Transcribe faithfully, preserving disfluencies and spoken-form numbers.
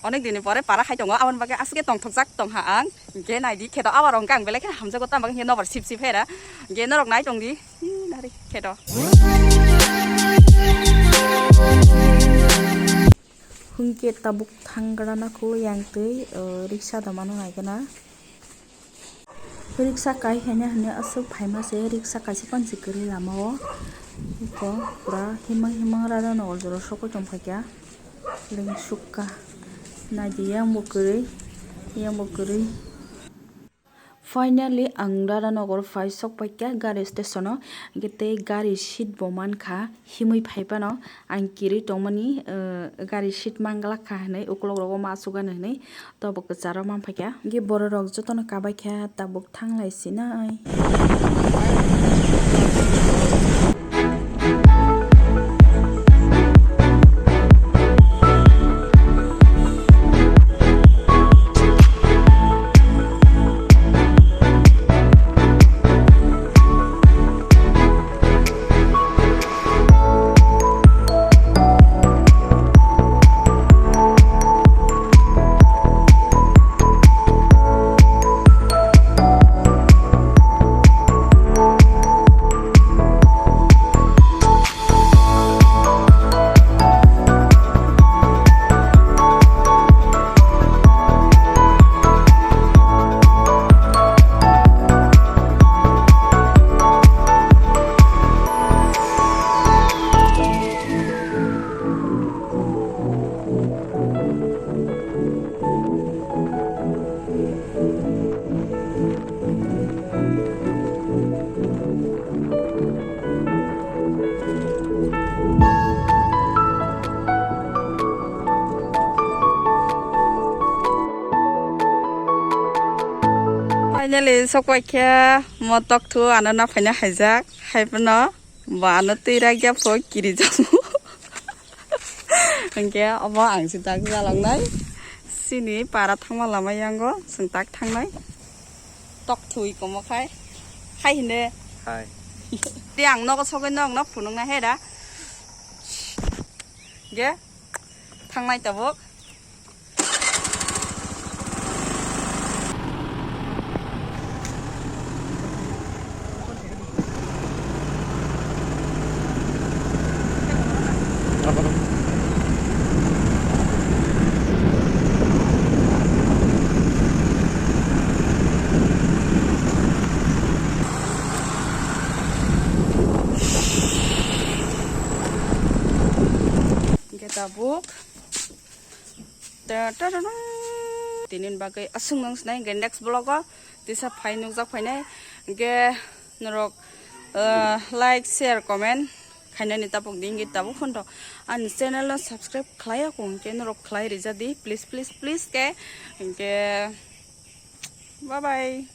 Onek dini pore para khai tongo, aboni bagwi aswk khe tongthokjak tongha ang. Hinkhe naidi kheto abar wngkha ang belai kheno hamjakgo, tamo bagwi hinkhe nobar sip sip hera. Hinkhe norok nai tongdi. Hi, nari kheto. Hinkhe tabuk thangrana kho yang twi, o, riksa da mano naigana. Riksa kai haino hinwi aswk phaima se, riksa kaisa pansi kwrwi lama o. Eko pura himang himang rada no o jora sokoi tong phaikha. Lengsukha. Naidi yang bo kwrwi, yang bo kwrwi. Finally, ang Radhanagar phai sok paikha gari station o. Hingke tei gari seat bo mankha, himwi phai phano ang kirwi tongmani, eh, gari seat manglak kha hinwi, ukulok rogo ma asugani hinwi, to bo kwcharo manphaikha. Hingke borok rok jotono kabaikha, tabuk thanglai sinai. Finally, sokpai khe mo tok thu ano na phaina haijak, hai phano. Bo ano twi rak ya pho kiri jamu. Hingke obo ang si tak jalangnai. Sini para thangma lama yango, chwng tak thangnai. Tok thui komo khai. Hai hinde. Hai. Te ang nogo sogwi nog nog phunukna he da. Ge thangnai tabuk. Hingke tabuk. Ta, ta, ta, ta. Tini bagwi aswk nung sinai hingke next vlog o tisa phai nukjak phainai hingke norok, eh, like, share, comment khainani tabuk di hingke tabuk phano ani channel no subscribe khlai ya kung hingke norok khlai rija di please, please, please ke hingke bye bye.